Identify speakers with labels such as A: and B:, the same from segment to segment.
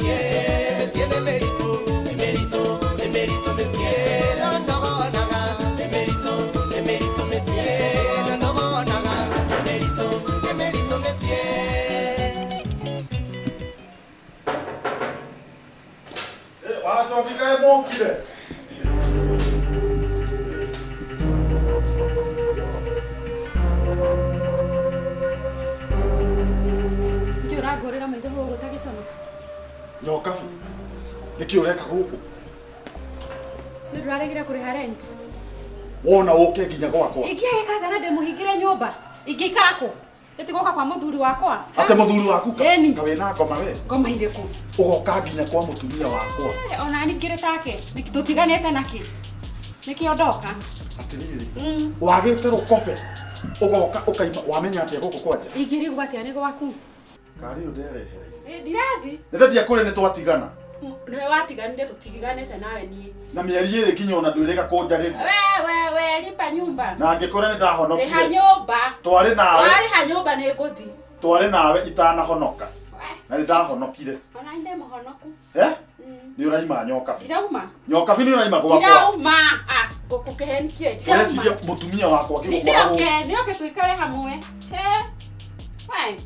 A: mĩciĩ, mĩciĩ nĩ mĩritũ, nĩ mĩritũ, nĩ mĩritũ mĩciĩ, no ndogonaga. Nĩ mĩritũ, nĩ mĩritũ mĩciĩ, no ndogonaga. Nĩ mĩritũ, nĩ mĩritũ mĩciĩ.
B: Wanjoki kaĩ mũkire?
C: Nĩkĩ ũrangũrĩra maitho hau ũguo ta gĩtono?
B: Nyokabi, nĩkĩ ũreka gũkũ?
C: Nĩ ndũraregire kũrĩha rent.
B: Wona ũke nginya gwakwa.
C: Ingĩagĩka atĩa na ndĩmũhingĩre nyũmba? Ingĩikara kũ? Ĩtigũka kwa mũthuri wakwa.
B: Ate mũthuri waku ka?
C: Ĩni.
B: Ka wĩna ngoma we?
C: Ngoma irĩkũ?
B: Ũgoka nginya kwa mũtumia wakwa.
C: Eh, ona ni ngĩrĩ take. Nĩkĩ tũtiganĩte nakĩ? Nĩkĩo ndoka.
B: Atĩrĩrĩ, wagĩte rũkobe ũgoka ũkaima wamenya atĩa gũkũ kwanja?
C: Ingĩrigwo atĩa nĩ gwaku?
B: Karĩ ũyũ nderehereire.
C: Eh, ndirathi.
B: Nĩthathia kũrĩ nĩ twatigana.
C: Nĩwe watiganire tũtiganĩte nawe niĩ.
B: Na mĩeri ĩrĩ nginya ona ndwĩrĩga kũnjarĩria.
C: We we we lipa nyumba.
B: Na angĩkorwo nĩ
C: Rĩha
B: ndahonokire.
C: nyũmba.
B: Twarĩ nawe,
C: Warĩha nyũmba nĩ ngũthi.
B: twarĩ nawe itanahonoka.
C: We,
B: Na nĩ ndahonokire.
C: ona nĩ ndĩ mũhonoku.
B: Eh? Nĩ ũraima nyokabi.
C: Ndirauma.
B: Nyokabi nĩ ũraima gwakwa.
C: Ndirauma. Ah, ngũkũkĩhenikie. Ndirauma.
B: Ũreciria mũtumia wakwa ngĩgũkora gũkũ.
C: Nĩoke, nĩoke tũikare hamwe. He. We.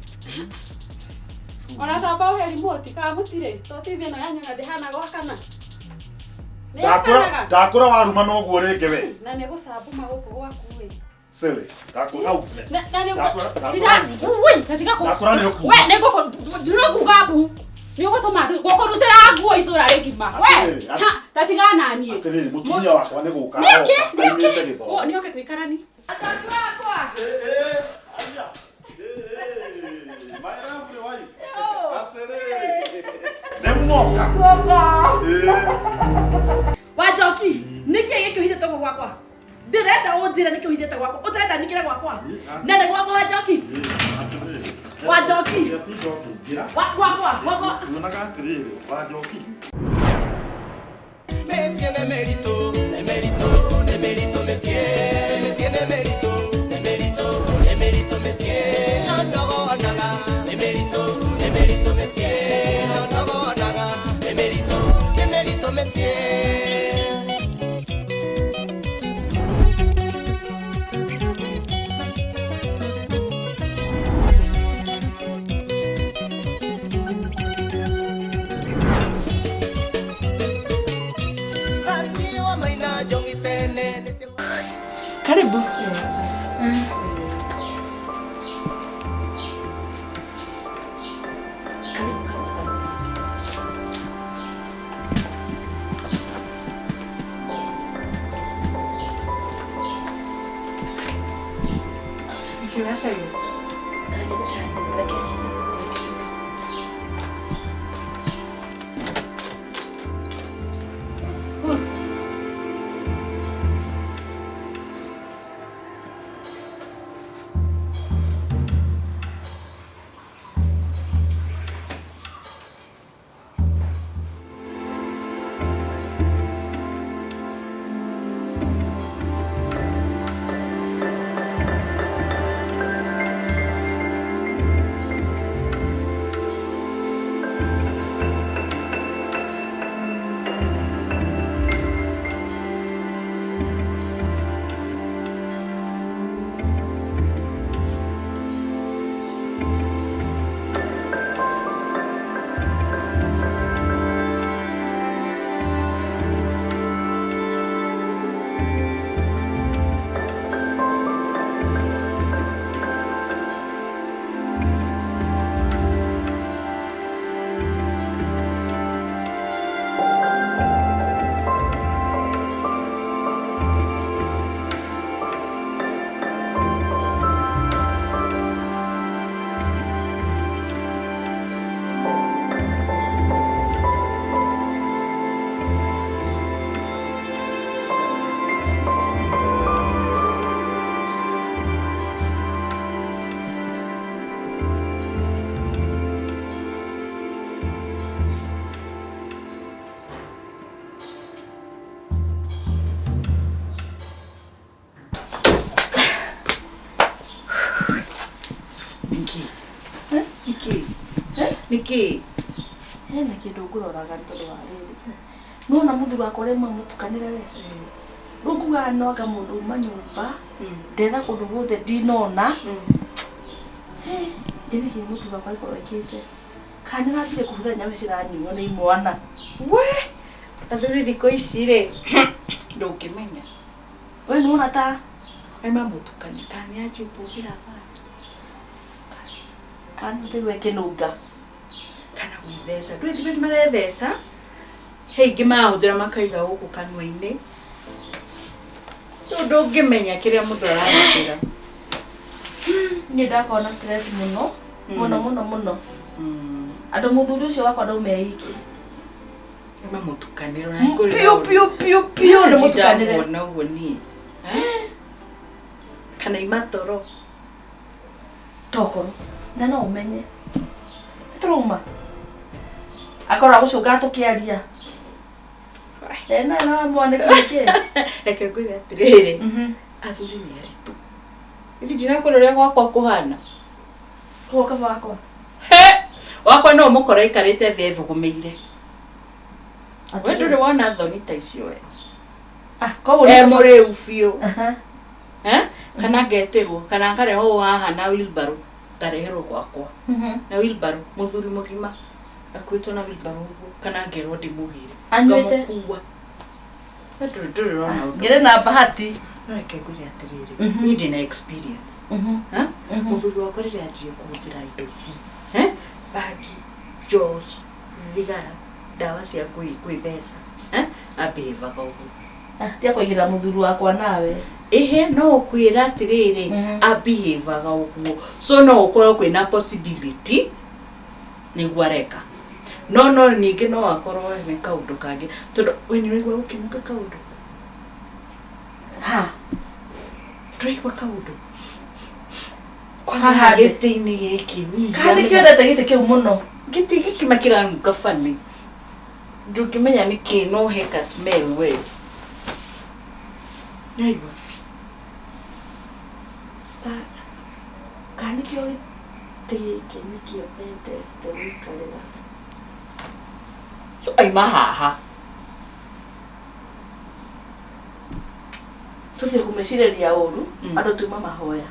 C: Ona tamba ũhe remote kana mũtirĩ. To TV ĩno yanyu na ndĩhana gwakana. Nĩ
B: Ndakũra
C: yakanaga.
B: ndakũra waruma noguo rĩngĩ we.
C: Na nĩ gũcambuma gũkũ gwaku ĩ.
B: Silly. Ndakũra hau.
C: Na na nĩ
B: Ndakũra-
C: Ndira.
B: ndakũra
C: Ui, tatiga kũ.
B: Ndakũra nĩ ũkuga.
C: We nĩ ngũkũ ndĩrokuga mbu. Nĩ ũgũtũma andũ ngũkũrutĩra nguo itũra rĩgima. We.
B: Atĩrĩrĩ,
C: Ha, tatiga na niĩ.
B: Atĩrĩrĩ mũtumia wakwa nĩ gũka
C: Nĩoke,
B: aroka
C: nĩoke.
B: aumĩte gĩthomo.
C: O, nĩoke tũikarani. Atatu wakwa.
B: Eh, eh, aya. Eh, eh, my lovely wife. Atĩrĩrĩ. Nĩ muoka. Eh.
D: Wanjoki, nĩkĩ gĩkĩ ũhithĩte gũkũ gwakwa? Ndĩrenda ũnjĩre nĩkĩ ũhithĩte gwakwa. Ũtarenda nyingĩre gwakwa? Na nĩ gwakwa Wanjoki.
B: Eh, atĩrĩrĩ.
D: Wanjoki.
B: Ti njoki, ingĩra.
D: Gwakwa, gwakwa.
B: Tuonaga atĩrĩrĩ, Wanjoki.
A: Mĩciĩ nĩ mĩritũ, nĩ mĩritũ, nĩ mĩritũ mĩciĩ, mĩciĩ nĩ mĩritũ, nĩ mĩritũ, nĩ mĩritũ mĩciĩ, no ndogonaga. Nĩ mĩritũ, nĩ mĩritũ mĩciĩ, no ndogonaga. Nĩ mĩritũ, nĩ mĩritũ mĩciĩ. Asiwa maina njongi tene nĩcio
D: Karibu.
E: Nĩkĩ? Nĩkĩ? Nĩkĩ?
D: Hena kĩndũ ngũroraga nĩ tondũ wa rĩrĩ. Nĩwona mũthuri wakwa ũrĩa mũtukanĩre we. Rĩu ngugaga no anga mũndũ uma nyũmba, ndetha kũndũ guothe ndinona. Ĩ nĩkĩ mũthuri wakwa angĩkorwo ekĩte? Kana nĩarambire kũhũthĩra nyamũ ici ciranyuo nĩ imwana?
E: We! Athuri thikũ ici rĩ, ndũngĩmenya.
D: We nĩwona ta
E: Nĩ mamũtukania kana nĩ anjie kũhũthĩra bangi.
D: Kana rĩu ekĩnunga.
E: Kana gwĩtheca. Ndũĩ thikũ ici maretheca, he ingĩ marahũthĩra makaiga gũkũ kanua-inĩ. Rĩu ndũngĩmenya kĩrĩa mũndũ arahũthĩra.
D: Niĩ ndakorwo na stress mũno, mũno mũno mũno. Andũ mũthuri ũcio wakwa ndauma eiki.
E: Nĩ mamũtukanĩre.
D: Piũ piũ piũ piũ nĩ mũtukanĩre.
E: Ndindamuona ũguo niĩ. Kana imatoro.
D: Tokorwo. Na no ũmenye. Nĩ tũrauma. Akorwo agũcũngaga tũkĩaria. Ena na mwanĩki nĩkĩ?
E: Reke ngwĩre atĩrĩrĩ. Athuri nĩ aritũ. Ithi ndinakwĩra ũrĩa gwakwa kũhana.
D: Koguo kaba wakwa.
E: He! Wakwa no ũmũkore aikarĩte thĩ ethũgũmĩire. We ndũrĩ wona thoni ta icio we.
D: Ah, koguo
E: E mũrĩu biũ.
D: Aha.
E: Eh? Kana ngetĩrwo, kana ngarehwo haha na wheelbarrow, ngareherwo gwakwa. Na wheelbarrow, mũthuri mũgima akuĩtwo na wheelbarrow ũguo, kana ngerwo ndĩmũgĩre.
D: Anyuĩte?
E: Ngamũkua. We ndũrĩ ndũrĩ ũrona ũndũ.
D: Ngĩrĩ na bahati.
E: No reke ngwĩre atĩrĩrĩ, niĩ ndĩna experience. Ha? Mũthuri wakwa rĩrĩa anjie kũhũthĩra indo ici, eh? Bangi, njohi, thigara, ndawa cia kwĩtheca, eh? Ambĩvaga ũguo.
D: Tia kũigĩrĩra mũthuri wakwa nawe.
E: Ĩhĩ, no ũkwĩra atĩrĩrĩ, ambĩhĩvaga ũguo. So no ũkorwo kwĩna possibility nĩguo areka. No no ningĩ no akorwo nĩ kaũndũ kangĩ. Tondũ we nĩ ũraigua gũkĩnunga kaũndũ?
D: Ha.
E: Ndũraigua kaũndũ?
D: Haha
E: Kwanza
D: thĩ.
E: gĩtĩ-inĩ gĩkĩ niĩ
D: Kana nĩkĩo
E: ndiramenya.
D: wendete gĩtĩ kĩu mũno?
E: Gĩtĩ gĩkĩ makĩranunga funny. Ndũngĩmenya nĩkĩ no he ka smell we. Nĩwaigua?
D: Kana nĩkĩo gĩtĩ gĩkĩ nĩkĩo endete gũikarĩra?
E: So aima haha.
D: Tũtige kũmĩcirĩria ũru, andũ tuma mahoya.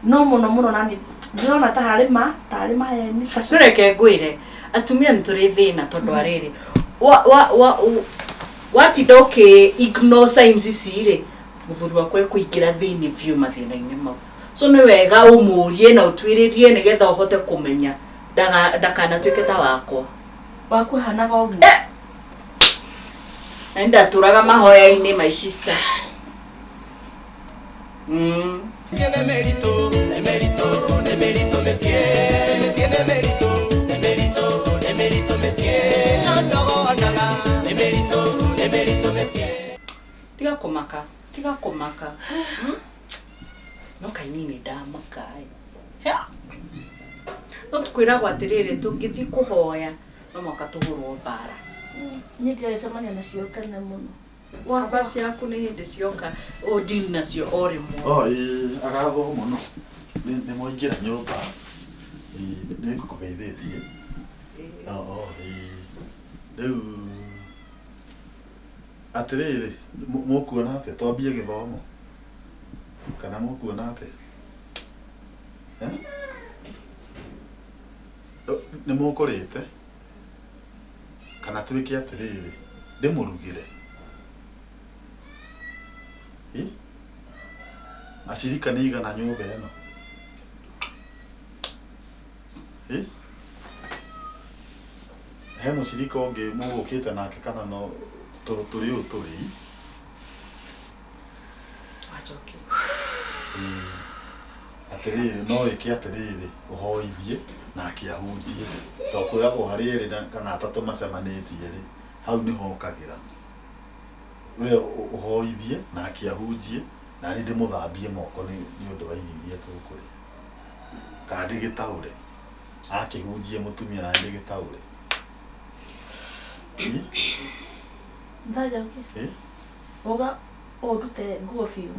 D: No mũno mũno nani ndĩrona ta harĩ ma, tarĩ maheni.
E: No reke ngwĩre, atumia nĩ tũrĩ thĩna tondũ wa rĩrĩ, wa wa wa watinda ũkĩ ignore signs ici rĩ, mũthuri waku ekũingĩra thĩinĩ biũ mathĩna-inĩ mau. So nĩ wega ũmũrie na ũtuĩrĩrie nĩgetha ũhote kũmenya ndakanatuĩke ta wakwa.
D: Waku ahanaga ũguo?
E: Na nĩ ndatũraga mahoya-inĩ my sister.
A: Nemerito, nemerito, nemerito, monsieur, monsieur nemerito, nemerito, nemerito, monsieur, ndogo naga, nemerito, nemerito, monsieur.
E: Tiga kũmaka, tiga kũmaka. No kainini ndamaka ĩ. No tũkwĩragwo atĩrĩrĩ, tũngĩthiĩ kũhoya no mũhaka tũhũrwo mbara.
D: Niĩ ndiragĩcemania nacio tene mũno.
E: Kaba ciaku nĩ hĩndĩ cioka ũ deal nacio o rĩmwe.
B: Oh, ĩĩ, agathwo mũno. Nĩ mwaingĩra nyũmba. Ĩĩ, nĩ ngũkũgeithĩtie. Oh, oh, ĩĩ. Rĩu atĩrĩrĩ, mũkuona atĩa twambie gĩthomo? Kana mũkuona atĩa? Eh? Nĩ mũkũrĩte? Kana twĩke atĩrĩrĩ, ndĩmũrugĩre? Ĩ? Acirika nĩ igana nyũmba ĩno? Ĩ? He mũcirika ũngĩ mũgũkĩte nake kana no tũrĩ ũũ tũrĩ?
E: Wacokia.
B: Ĩ. Atĩrĩrĩ, no wĩke atĩrĩrĩ, ũhoithie nake ahunjie. To kwĩragwo harĩ erĩ na kana atatũ macemanĩtie rĩ, hau nĩho ũkagĩra. We ũhoithie nake ahunjie, na niĩ ndĩmũthambie moko nĩ ũndũ wa irio iria tũkũrĩa. Kana ndĩgĩtaũre. Akĩhunjie mũtumia na niĩ ndĩgĩtaũre. Ĩ?
D: Ndanjokia.
B: Ĩ?
D: Uga ũndute nguo biũ.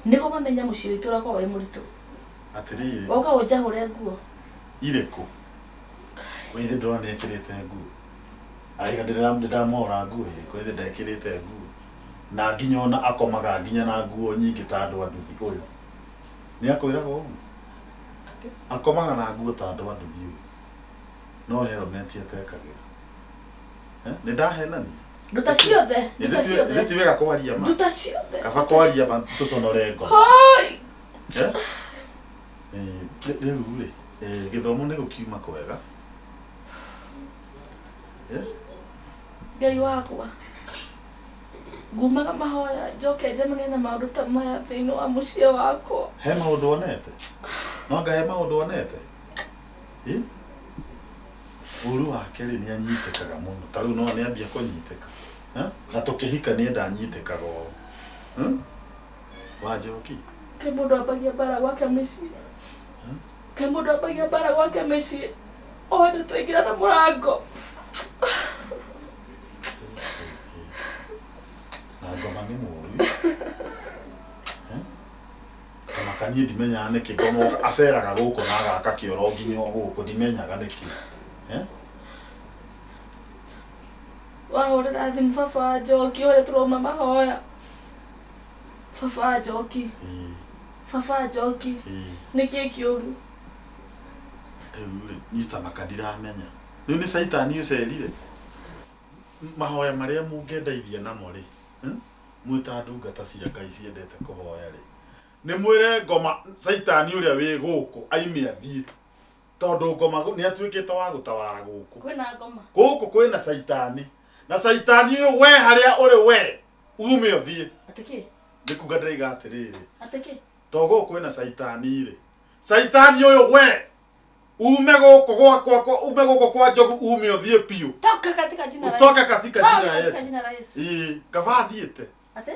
D: Nĩguo mamenye mũciĩ witũ ũrĩa ũkoragwo wĩ mũritũ.
B: Atĩrĩrĩ.
D: Ũka ũnjahũre nguo.
B: Irĩkũ? Kwä thä ndårona nä ekä rä te nguo aiga ndäramora nguo ä kwä thä ndekä rä te nguo na nginya ona akomaga nginya na nguo nyingä ta andå a nduthi å yå nä akwä raga å guo akomaga na nguo ta andå a nduthi å yå no helmet atekagä ra nä ndahenania
D: Nduta ciothe. Nduta
B: nä
D: ciothe.
B: ti wega kwaria ma
D: Nduta ciothe.
B: kaba kwaria ma tå conore ngoro
D: Hoi.
B: Eh? Eh, rĩu rĩ eh, gĩthomo nĩ gũkiuma kwega. Eh?
D: Ngai wakwa. Ngumaga mahoya njoke njemanie na maũndũ ta maya thĩinĩ wa mũciĩ wakwa.
B: He maũndũ onete no anga he maũndũ onete. Ĩ? Ũru wake rĩ nĩ anyitĩkaga mũno ta rĩu no nĩ ambia kũnyitĩka. Eh? Na tũkĩhika niĩ ndanyitĩkaga ũũ. Eh? Wanjoki.
D: Kaĩ mũndũ ambagia mbara gwake mũciĩ. Kaĩ mũndũ ambagia mbara gwake mũciĩ. O hĩndĩ twaingĩra na mũrango.
B: Na ngoma nĩ mũru. Eh? Kana niĩ ndimenyaga nĩkĩ ngoma aceraga gũkũ na agaka kĩoro nginya o gũkũ ndimenyaga nĩkĩ. Eh?
D: Wahũrĩra thimũ baba wa Njoki ũrĩa tũrauma mahoya. Baba wa Njoki.
B: Ĩĩ,
D: Baba wa Njoki.
B: ĩĩ.
D: Nĩkĩ kĩũru?
B: Rĩu rĩ niĩ ta maka ndiramenya rĩu nĩ caitani ũcerire mahoya marĩa mũngĩndeithia namo rĩ mwĩ ta ndungata cia Ngai ciendete kũhoya rĩ nĩ mwĩre ngoma caitani ũrĩa wĩ gũkũ aime athiĩ tondũ ngoma nĩ atuĩkĩte wa gũtawara gũkũ
D: Kwĩna ngoma.
B: gũkũ kwĩna caitani na caitani ũyũ we harĩa ũrĩ we ume ũthiĩ
D: Atĩ kĩ?
B: nĩ kuga ndĩraiga atĩrĩrĩ
D: Atĩ kĩ?
B: to gũkũ kwĩna caitani rĩ caitani ũyũ we ume gũkũ gwakwa ume gũkũ kwa njogu ume ũthiĩ biũ
D: Toka katika jina la Yesu.
B: utoke katika
D: Toka
B: jina la
D: katika
B: Yesu
D: jina la Yesu.
B: ĩĩ kaba athiĩte
D: Atĩ?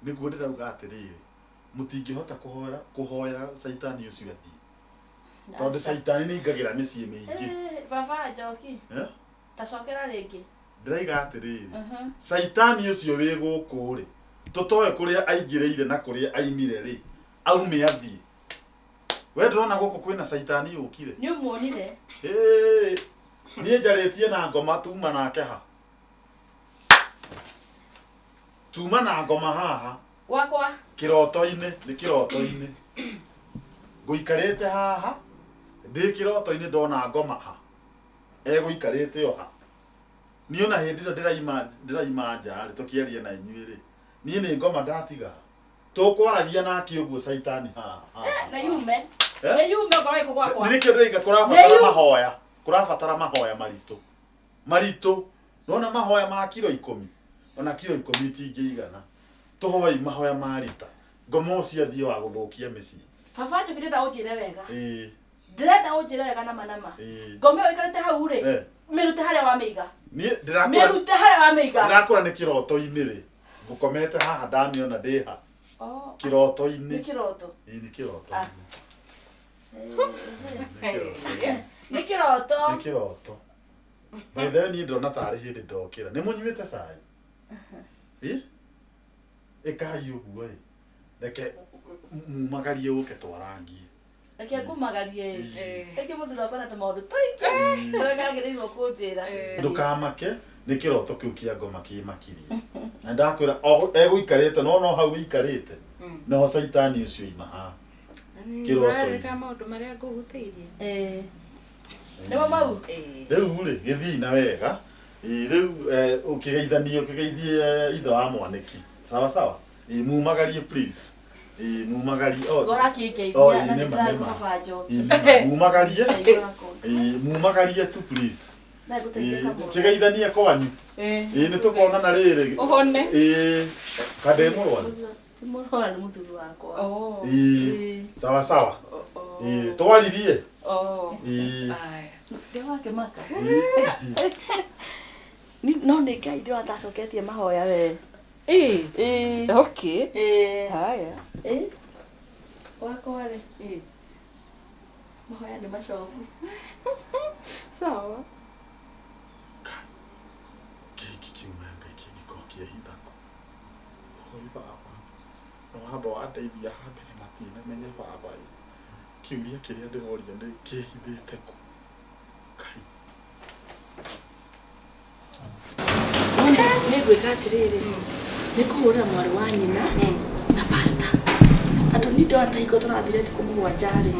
B: nĩguo ndĩrauga atĩrĩrĩ mũtingĩhota kũhoera kũhoera caitani ũcio athiĩ tondũ caitani nĩ aingagĩra mĩciĩ mĩingĩ.
D: Eh, baba wa Njoki.
B: Eh?
D: Tacokera rĩngĩ.
B: Ndĩraiga atĩrĩrĩ
D: Mhm.
B: caitani ũcio wĩ gũkũ rĩ tũtoe kũrĩa aingĩrĩire na kũrĩa aimire rĩ aume athiĩ we ndĩrona gũkũ kwĩna caitani yũkire.
D: Nĩ ũmuonire?
B: Ĩĩ, niĩ njarĩtie na ngoma tuma nake ha tuma na ngoma haha
D: Gwakwa.
B: kĩroto-inĩ nĩ kĩroto-inĩ ngũikarĩte haha ndĩ kĩroto-inĩ ndona ngoma ha egũikarĩte o ha niĩ ona hĩndĩ ĩno ndĩraima ndĩraima nja rĩ tũkĩaria na inyuĩ rĩ niĩ nĩ ngoma ndatiga tũkwaragia nake ũguo caitani haha haha.
D: Na yume.
B: Eh?
D: Na yume ngoro ĩkũ gwakwa.
B: Nĩ nĩkĩo ndĩraiga kũrabatara
D: Nĩ yu-
B: mahoya kũrabatara mahoya maritũ maritũ nona mahoya ma kiro 10 ona kiro 10 itingĩigana tũhoi mahoya ma rita ngoma ũcio athiĩ wa gũthũkia mĩciĩ.
D: Baba Njoki ndĩrenda ũnjĩre wega.
B: Ĩĩ
D: Ndĩrenda ũnjĩre wega nama nama.
B: ĩĩ.
D: Ngoma ĩyo ĩikarĩte hau rĩ.
B: Eh,
D: Mĩrute harĩa wamĩiga.
B: niĩ ndĩrakũra
D: Mĩrute harĩa wamĩiga.
B: ndĩrakũra nĩ kĩroto-inĩ rĩ ngũkomete haha ndamĩona ndĩ ha
D: Oh.
B: kĩroto-inĩ.
D: Nĩ kĩroto.
B: Ĩĩ nĩ kĩroto.
D: Ah.
B: Nĩ kĩroto.
D: Nĩ kĩroto.
B: Nĩ kĩroto. By the way niĩ ndĩrona tarĩ hĩndĩ ndokĩra nĩ mũnyuĩte cai. Ĩ ĩkai ũguo ĩ reke mumagarie ũke twarangie.
D: Reke ngũmagarie.
B: Ĩĩ.
D: Reke mũthuri wakwa na tũmaũndũ tũingĩ. Tũrĩa agĩrĩirwo kũnjĩra.
B: Ndũkamake nĩ kĩroto kĩu kĩa ngoma kĩmakirie na ndakwĩra egũikarĩte no no hau wĩikarĩte noho caitani ũcio ima haha Kĩroto-inĩ.
C: Ũrarĩka maũndũ marĩa ngũhutĩirie.
D: Ĩĩ. Nĩmo mau.
E: Ĩĩ.
B: Rĩu rĩ gĩthii na wega. Ĩĩ, rĩu ũkĩgeithanie ũkĩgeithie ithe wa mwanĩki sawa sawa. Ĩĩ, mumagarie please. Ĩĩ, mumagarie oh,
D: Ngora kĩngeithia
B: Oh,
D: na
B: ĩĩ, nĩma,
D: nĩndĩraigua
B: nĩma.
D: baba Njoki.
B: Ĩĩ, nĩma. Mumagarie.
D: Ngai wakwa.
B: Ĩĩ, mumagarie tu please.
D: Na ngũteithie
B: Ĩĩ,
D: kamũra.
B: kĩgeithanie kwanyu. Ĩĩ, nĩ tũkonana rĩrĩ.
C: Ũhone.
B: Ĩĩ, kandĩ mũrwaru.
D: Ti mũrwaru mũthuri wakwa.
C: Oh.
B: Ĩĩ,
D: Ĩĩ.
B: sawa sawa.
C: Oh.
B: Ĩĩ, twaririe.
C: Oh.
B: Ĩĩ.
C: Aya.
D: Ndĩ wakĩmaka.
B: Ĩĩ.
D: No nĩ Ngai ndĩrona tacoketie mahoya we.
C: Ĩĩ.
D: Ĩĩ.
C: Okay.
D: Ĩĩ.
C: Haya.
D: Ĩĩ. Wakwa rĩ.
C: Ĩĩ.
D: Mahoya nĩ macoku.
C: Sawa.
B: Kĩhiki kiuma Ngai kĩngĩkorwo kĩehitha kũ oi baba no wamba wandeithia ha mbere matinamenya baba ĩ kĩũria kĩrĩa ndĩroria nĩ kĩhithĩte kũ Ngai.
D: Nĩ ngwĩka atĩrĩrĩ, nĩ kũhũrĩra mwarĩ wa nyina na pasta andũ ni ndona ta hingo tũrathire thikũ 7 rĩ,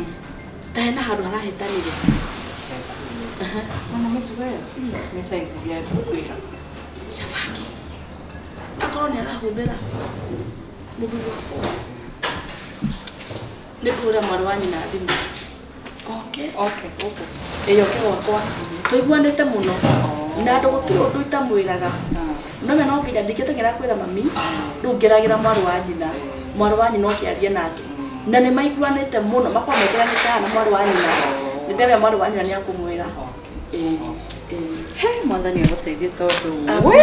D: ta hena handũ harahĩtanire.
E: Ona mĩtugo ĩyo nĩ signs iria ngũkwĩra.
D: Cabaki akorwo nĩ arahũthĩra mũthuri wakwa, nĩ kũhũrĩra mwarĩ wa nyina thimũ okay.
E: Okay, okay.
D: Ĩĩ, oke gwakwa, tũiguanĩte mũno na andũ, gũtirĩ ũndũ itamwĩraga. No me no nginya ndingĩteng'era kwĩra mami, rĩu ngeragĩra mwarĩ wa nyina, mwarĩ wa nyina ũkĩarie nake, na nĩ maiguanĩte mũno, makorwo mekĩranĩte haha na mwarĩ wa nyina, nĩ ndemea mwarĩ wa nyina nĩ akũmwĩra. Ĩĩ, ĩĩ.
E: He mwathani agũteithie tondũ
D: Amen.
E: we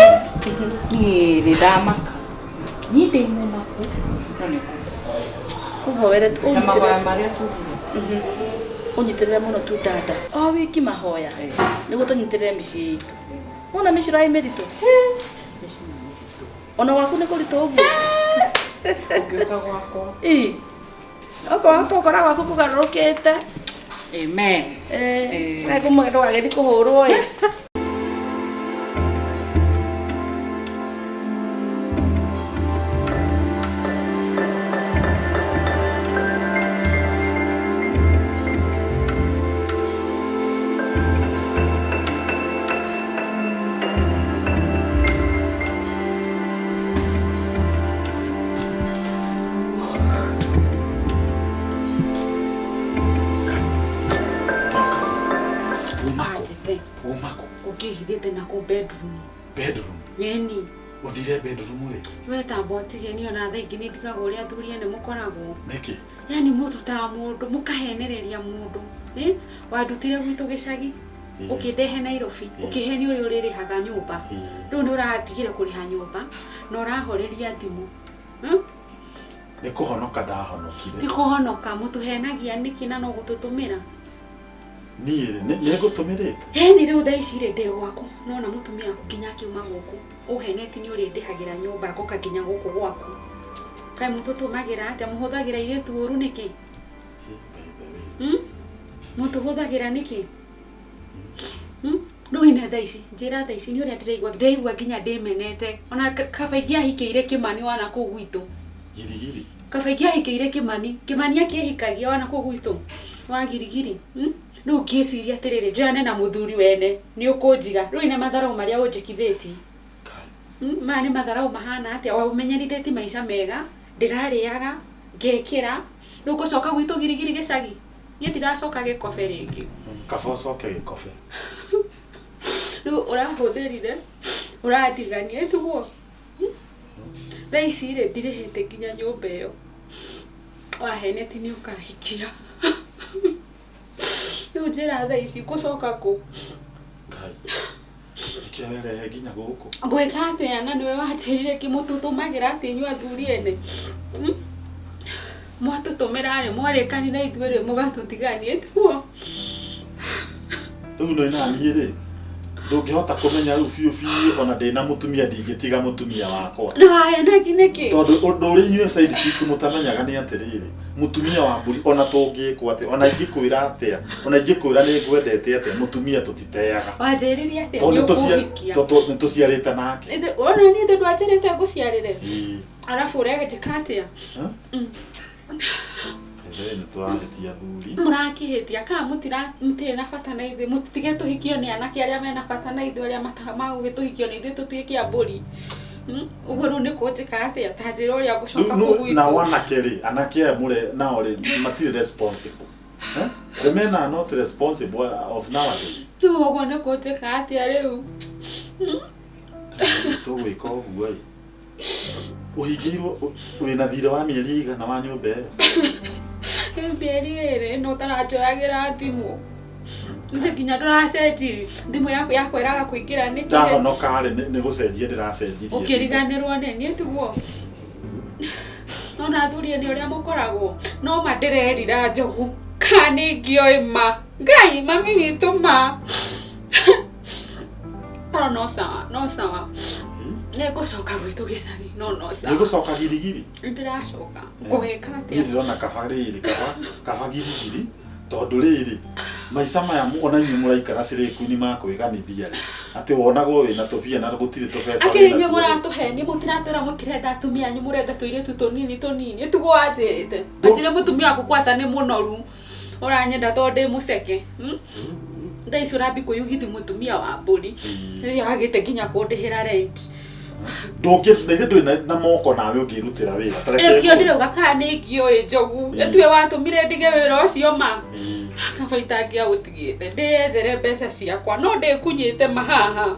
E: niĩ nĩ ndamaka, niĩ ndĩ mũmaku no nĩ
D: Ũhoere.
E: Na mahoya marĩa tugire.
D: Ũnyitĩrĩre mũno tu dada, o wiki mahoya nĩguo tũnyitĩrĩre mĩciĩ itũ. Wona mĩciĩ ĩrarĩ mĩritũ, ona waku nĩ kũritũ ũguo.
E: Ũngĩũka gwakwa.
D: Ĩ, okorwo tũkora gwaku kũgarũrũkĩte.
E: Amen.
D: Eh, ndũgagĩthiĩ kũhũrwo ĩ.
B: Umako.
C: Anjite.
B: Umako.
C: Ũkĩhithĩte na kũ bedroom?
B: Bedroom.
C: Ĩni.
B: Ũthire bedroom rĩ?
C: We tamba ũtige, niĩ ona thaa ingĩ nĩ ndigagwo ũrĩa athuri ene mũkoragwo.
B: Nĩkĩ?
C: Yani mũrutaga mũndũ mũkahenereria mũndũ. Ĩ? Wandutire gwitũ gĩcagi, ũkĩndehe Nairobi, ũkĩhenia ũrĩa ũrĩrĩhaga nyũmba. Rĩu nĩ ũratigire kũrĩha nyũmba na ũrahoreria thimũ.
B: Nĩ kũhonoka ndahonokire.
C: Ti kũhonoka, mũtũhenagia nĩkĩ na no gũtũtũmĩra?
B: Niĩ rĩ, nĩ ngũtũmĩrĩte?
C: Ĩni, rĩu thaa ici rĩ, ndĩ gwaku, nona mũtumia waku nginya akiuma gũkũ ũheneti nĩ ũrĩndĩhagĩra nyũmba, ngoka nginya gũkũ gwaku. Kaĩ mũtũtũmagĩra atĩa? Mũhũthagĩra airĩtu ũru nĩkĩ?
B: By the way.
C: Mũtũhũthagĩra nĩkĩ? Rĩu ine thaa ici, njĩra thaa ici nĩ ũrĩa ndĩraigua, ndĩraigua nginya ndĩmenete. Ona kaba ingĩahikĩire Kĩmani wana kũu gwitũ.
B: Girigiri.
C: Kaba ingĩahikĩire Kĩmani, Kĩmani akĩhikagia wana kũu gwitũ wa Girigiri. Rĩu ngĩciria atĩrĩrĩ, njoyane na mũthuri wene nĩ ũkũnjiga. Rĩu ine matharau marĩa ũnjĩkithĩtie.
B: Kai.
C: Maya nĩ matharau mahana atĩa? Waũmenyerithĩtie maica mega, ndĩrarĩaga, ngekĩra. Rĩu ngũcoka gwitũ Girigiri gĩcagi. Niĩ ndiracoka gĩkobe rĩngĩ.
B: Kaba ũcoke gĩkobe.
C: Rĩu ũrahũthĩrire, ũratigania ĩtiguo. Thaa ici rĩ, ndirĩhĩte nginya nyũmba ĩyo. Waheneti nĩ ũkahikia. Rĩu njĩra thaa ici ngũcoka kũ?
B: Kai. Nĩkĩo werehe nginya gũkũ.
C: Ngwĩka atĩa na nĩwe wanjĩrire kĩmũtũtũmagĩra atĩ inyuĩ athuri ene? Mwatũtũmĩra rĩ, mwarĩkanĩra ithuĩ rĩ, mũgatũtigania ĩtiguo.
B: Rĩu no naniĩ rĩ, ndũngĩhota kũmenya rĩu biũ biũ, ona ndĩna mũtumia ndingĩtiga mũtumia wakwa.
C: Na wahenaki nĩkĩ?
B: Tondũ ũndũ ũrĩa inyuĩ side chick mũtamenyaga nĩ atĩrĩrĩ, mũtumia wa mbũri ona tũngĩkwo atĩa, ona ingĩkwĩra atĩa, ona ingĩkwĩra nĩ ngwendete atĩa, mũtumia tũtiteaga.
C: Wanjĩrire atĩa
B: Tondũ
C: nĩ ũkũhikia?
B: nĩ tũciarĩte nake.
C: Ona niĩ tondũ wanjĩrĩte ngũciarĩre.
B: Ĩĩ.
C: Arabu ũrenjĩka atĩa?
B: Ithuĩ nĩ tũrahĩtia athuri.
C: Mũrakĩhĩtia kana mũtirĩ na bata na ithuĩ, mũtige tũhikio nĩ anake arĩa mena bata na ithuĩ, arĩa magũgĩtũhikio nĩ ithuĩ tũtuĩke a mbũri. Ũguo rĩu nĩ kũnjĩka atĩa? Ta njĩra ũrĩa ngũcoka
B: Rĩu
C: kũu gwitũ.
B: Nao anake rĩ, anake aya mũre nao rĩ, matirĩ responsible. The men are not responsible of nowadays.
C: Rĩu ũguo nĩ kũnjĩka atĩa rĩu?
B: Tũgwĩka ũguo ĩ. Ũhingĩirwo wĩna thirĩ wa mĩeri ĩigana wa nyũmba ĩyo?
C: Nĩ mĩeri 2 no ũtaranjoyagĩra thimũ. Nĩ nginya ndũracenjirie thimũ yaku yakwĩraga kũingĩra nĩkĩ?
B: Ndahonoka rĩ, nĩ gũcenjia ndĩracenjirie.
C: Ũkĩriganĩrwo nĩ niĩ tiguo. No na athuri nĩ ũrĩa mũkoragwo, no ma ndĩrerira njogu kana nĩ ngĩoĩ ma Ngai mami witũ ma. No no sawa, no sawa. Nĩ ngũcoka gwitũ gĩcagi, no no sawa.
B: Nĩ gũcoka Girigiri?
C: Ndĩracoka. Ngũgĩka atĩa?
B: Niĩ ndĩrona kaba rĩrĩ, kaba Girigiri, tondũ rĩrĩ, Maica maya ona inyuĩ mũraikara cirĩku-inĩ makwĩganithia rĩ atĩ wonagwo wĩna tũbia na gũtirĩ tũbeca
C: Akĩrĩ
B: wĩnatuo
C: inyuĩ
B: rĩ.
C: mũratũhenia mũtiratwĩra mũtirenda atumia anyu mũrenda tũirĩtu tũnini tũnini tiguo wanjĩrĩte anjĩre mũtumia waku kwaca nĩ mũnoru ũranyenda tondũ ndĩ mũceke thaa ici ũrambi kwĩyugithi mũtumia wa mbũri rĩrĩa wagĩte nginya kũndĩhĩra rent
B: Ndũngĩ na ithe ndũrĩ na moko nawe ũngĩrutĩra wĩra Ta reke
C: ĩkĩo
B: ngwĩre.
C: ndĩrauga kana nĩ ngĩoĩ njogu ĩtue watũmire ndige wĩra ũcio ma kaba itangĩaũtigĩte ndĩyethere mbeca ciakwa no ndĩkunyĩte mahaha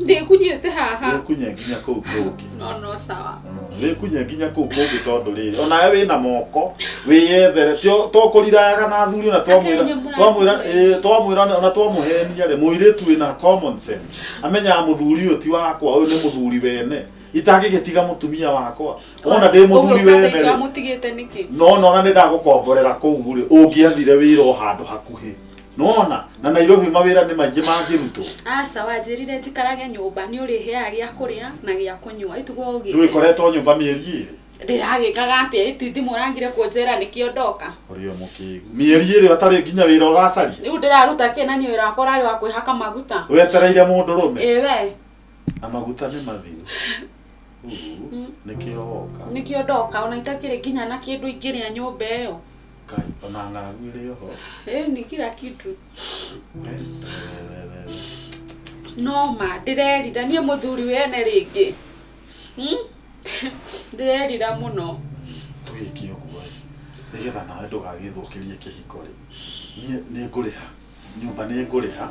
C: ndĩkunyĩte haha
B: Wĩkunye nginya kũu kũngĩ
C: no no sawa
B: wĩkunye nginya kũu kũngĩ tondũ rĩrĩ onawe wĩna moko wĩyethere tio tũkũriraga na athuri ona twamwĩra
C: Akĩrĩ inyuĩ
B: twamwĩra
C: mũratũhenia.
B: ĩĩ, twamwĩra ona twamũhenia rĩ mũirĩtu wĩna common sense amenyaga mũthuri ũyũ ti wakwa ũyũ nĩ mũthuri wene itangĩgĩtiga mũtumia wakwa wona ndĩ mũthuri
C: Ũguo
B: wene
C: thaa ici
B: rĩ
C: wamũtigĩte nĩkĩ
B: no nona nĩ ndagũkomborera kũu rĩ ũngĩathire wĩra o handũ hakuhĩ nona na Nairobi mawĩra nĩ maingĩ mangĩrutwo
C: aca wanjĩrire njikarage nyũmba nĩ ũrĩheaga gĩa kũrĩa na gĩa kũnyua itugo
B: rĩu
C: ũgĩte
B: ĩkoretwo nyũmba mĩeri ĩrĩ
C: ndĩragĩkaga atĩa iti thimũ ũrangire kũnjĩra nĩkĩo ndoka
B: ũrĩ o mũkĩgu mĩeri ĩrĩ ũtarĩ nginya wĩra ũracaria
C: rĩu ndĩraruta kĩ na niĩ wĩra wakwa ũrarĩ wa kwĩhaka maguta
B: wetereire mũndũ rũme
C: ĩ we
B: na maguta nĩ mathiru Uu, nĩkĩo woka
C: nĩkĩo ndoka ona itakĩrĩ nginya na kĩndũ ingĩrĩa nyũmba ĩyo
B: Ngai ona ng'aragu ĩrĩ oho
C: ĩ ni kila kitu
B: We, we, we, we.
C: no ma ndĩrerira niĩ mũthuri wene rĩngĩ Hmm? Ndĩrerira mũno
B: tũgĩke ũguo ĩ nĩgetha nawe ndũgagĩthũkĩrie kĩhiko rĩ niĩ nĩ ngũrĩha nyũmba nĩ ngũrĩha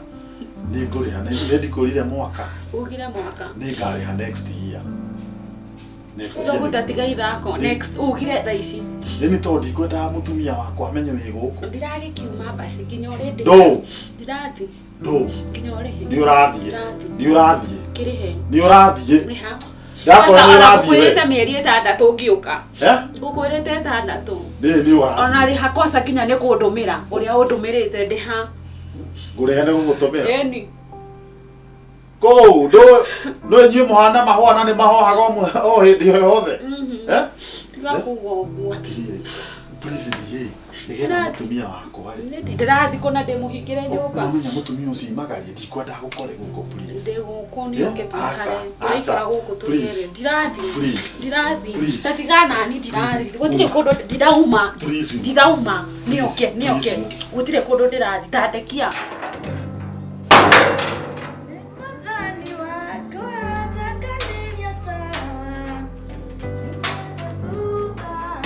B: nĩ ngũrĩha nĩ ndikũrire mwaka
C: ugire mwaka
B: nĩ ngarĩha next year next year
C: njogu tatiga ithako next ugire thaa ici
B: nĩ nĩ tondũ ndikwendaga mũtumia wakwa amenye wĩ gũkũ
C: ndiragĩkiuma basi nginya ũrĩ ndĩ
B: ndũ
C: ndirathi
B: ndũ
C: nginya ũrĩhe
B: nĩ ũrathiĩ
C: Ndirathiĩ.
B: nĩ ũrathiĩ
C: kĩrĩhe
B: nĩ ũrathiĩ
C: rĩha
B: ndakora nĩ ũrathiĩ we
C: ngũkwĩrĩte mĩeri ĩtandatũ ngĩũka
B: Eh?
C: ngũkwĩrĩte ĩtandatũ
B: nĩ nĩ ũrathiĩ
C: ona rĩha kosa nginya nĩ kũndũmĩra ũrĩa ũndũmĩrĩte ndĩha
B: ngũrehe nĩ gũgũtũmĩra
C: ĩni
B: kũu ndũ no inyuĩ mũhana mahũa na nĩ mahohaga o hĩndĩ o yothe Eh?
C: tiga kuga ũguo
B: Atĩrĩrĩ, please thiĩ nĩgetha
C: Ndĩrathiĩ.
B: mũtumia wakwa rĩ
C: ndĩrathiĩ kũna ndĩmũhingĩre nyũmba
B: ũmenya mũtumia ũcio imagarie ndikwendaga gũkore gũkũ please
C: ndĩ gũkũ nĩ ũke
B: Aca,
C: tũikare tũraikara
B: aca,
C: gũkũ tũrĩ
B: please.
C: erĩ ndirathiĩ
B: Please.
C: ndirathiĩ
B: Please.
C: ta tiga nani ndirathiĩ
B: Please.
C: gũtirĩ kũndũ ndirauma
B: Please.
C: ndirauma nĩ oke nĩ oke
B: Please.
C: gũtirĩ kũndũ ndĩrathiĩ ta ndekia
D: Mwathani wakwa njakanĩria tawa thutha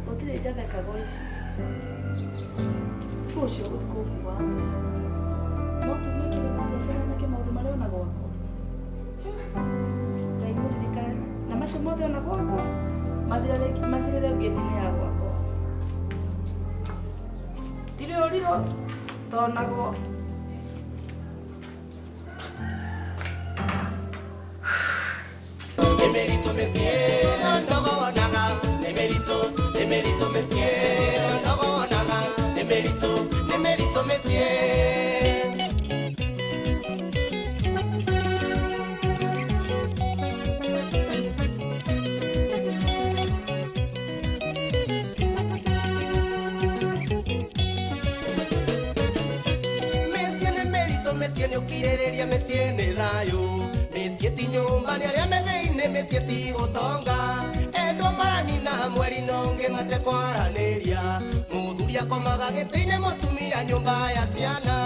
D: gũtirĩ njathekago ici ũcio gũthi kũnguwa no tume kĩrĩma nake maũndũ marĩa ona gwakwa Ngai mũririkane na macio mothe ona gwakwa mathirĩre ngĩti-inĩ ya gwakwa ndirĩ ũrirũ tonagwo
A: Emerito Messier, ndogonaga. Emerito, Emerito Messier, ndogonaga. Emerito, Emerito Messier. Messier nĩ mĩritũ, mĩciĩ nĩ ũkirĩrĩria, mĩciĩ nĩ thayũ, mĩciĩ ti nyũmba nĩ arĩa me thĩinĩ, mĩciĩ ti ũtonga. Endwa maranina mweri na ũngĩ matekwaranĩria, mũthuri akomaga gĩtĩ-inĩ, mũtumia nyũmba ya ciana.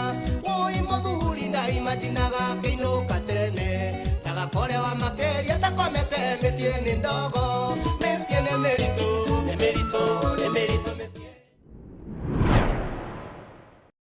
A: Wũi mũthuri ndaimajinaga akĩinũka tene, ndagakorewa makĩria takomete, mĩciĩ nĩ ndogo.